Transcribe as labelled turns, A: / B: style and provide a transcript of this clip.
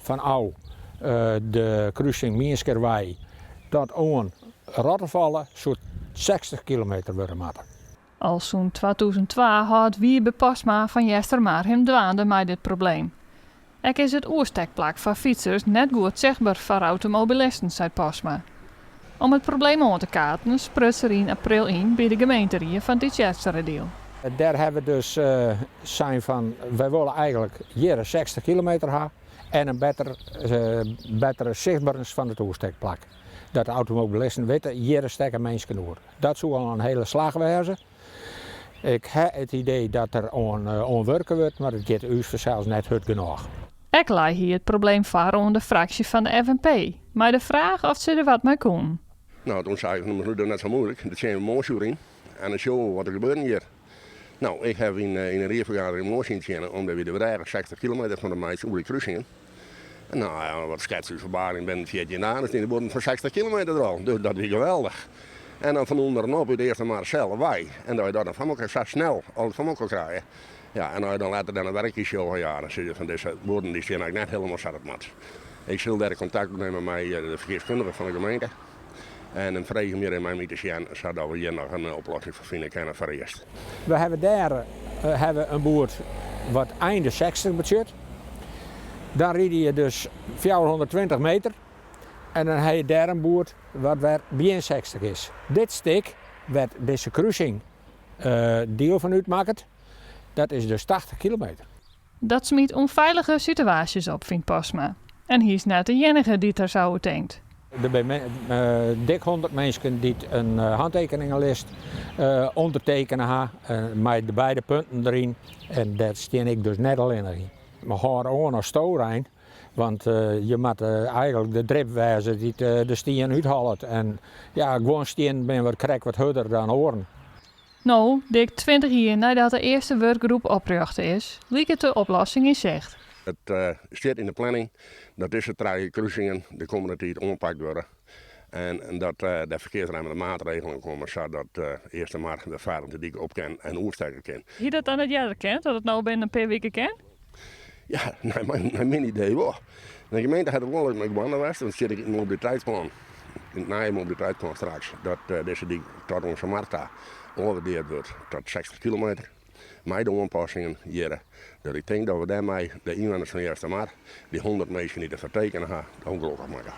A: Fanôf de krusing Mienskerwei tot oan Rottefalle soe 60 kilometer wurde moatte.
B: Al sûnt 2002 hâldt Wiebe Postma fan Eastermar him dwaande mei dit probleem. Ek is it oerstekplak foar fytsers net goed sichtber foar automobilisten, seit Postma. Om it probleem oan te kaarten spruts er yn april yn by de gemeenterie fan Tytsjerksteradiel.
A: Dêr hawwe we dus sein fan wy wolle eigentlik hjir 60 kilometer ha en in better, bettere sichtberens fan it oerstekplak. Dat de automobilisten witte, hjir stekke minsken oer. Dat soe al in hiele slach wêze. Ik ha it idee dat der oan, oan wurke wurdt, mar it giet ús fansels net hurd genôch.
B: Ek lei hy it probleem foar oan de fraksje fan de FNP, mei de fraach oft se der wat mei koenen.
C: No, doe sei ik, no, dat is net sa muoilik. Dêr tsjinje we moasje oer yn en dan sjogge we wat der gebeuren giet. No, ik haw yn de riedsfergadering in moasje yntsjinne om by de brêge 60 kilometer fan te meitsjen oer de krusingen. En no ja, wat skets ús ferbaring binnen 14 dagen stean de buorden fan 60 kilometer der al. Dus dat wie geweldich. En dan fan ûnderen op út Eastermar sels wei. En dat je dat dan foar elkoar sa snel al foar elkoar krije. Ja, en as je dan letter dan in werkje sjogge, ja, dan sizze je fan dizze buorden dy stean eigentlik net hielendal sa't it moat. Ik sil dêr kontakt opnimme mei de ferkearskundige fan de gemeente en him freegje om hjir even mei my te sjen, sadat we hjir noch in oplossing foar fine kinne foarearst.
A: We hawwe dêr hawwe in boerd wat einde 60 betsjut. Dan ride je dus 420 meter en dan ha je dêr in boerd wat wer begjin 60 is. Dit stik, wêr't dizze krusing diel fan útmakket, dat is dus 80 kilometer.
B: Dat smyt ûnfeilige situaasjes op, fynt Postma. En hy is net de iennige dy't der sa oer tinkt.
A: Der binne dik 100 minsken dy't in hantekeningelist ûndertekene ha mei de beide punten deryn. En dêr stean ik dus net allinnich yn. We hâlde oan as storein, want je moatte eigentlik de drip wêze dy't de stien úthallet. En ja, guon stiennen binne wat krekt wat hurder dan oaren.
B: No, dik 20 jier neidat de earste wurkgroep oprjochte is, liket de oplossing yn sicht.
C: It stiet yn de planning dat dizze trije krusingen de kommende tiid oanpakt wurde en dat der ferkearsremmende maatregelen komme sadat Eastermar wer feilich de dyk op kin en oerstekke kin.
B: Hie dat dan net earder kind, dat it no binnen in pear wike kin?
C: Ja, nei myn idee wol. De gemeente hat der wol mei dwaande west, want it stiet ek yn it mobiliteitsplan, yn it nije mobiliteitsplan straks, dat dizze dyk tot oan Samar ta ôfwurdeard wurdt tot 60 kilometer. Mei de oanpassingen hjirre. Dat ik tink dat we dêrmei de ynwenners fan Eastermar, dy 100 minsken dy't derfoar tekene ha, ûngelokkich makke.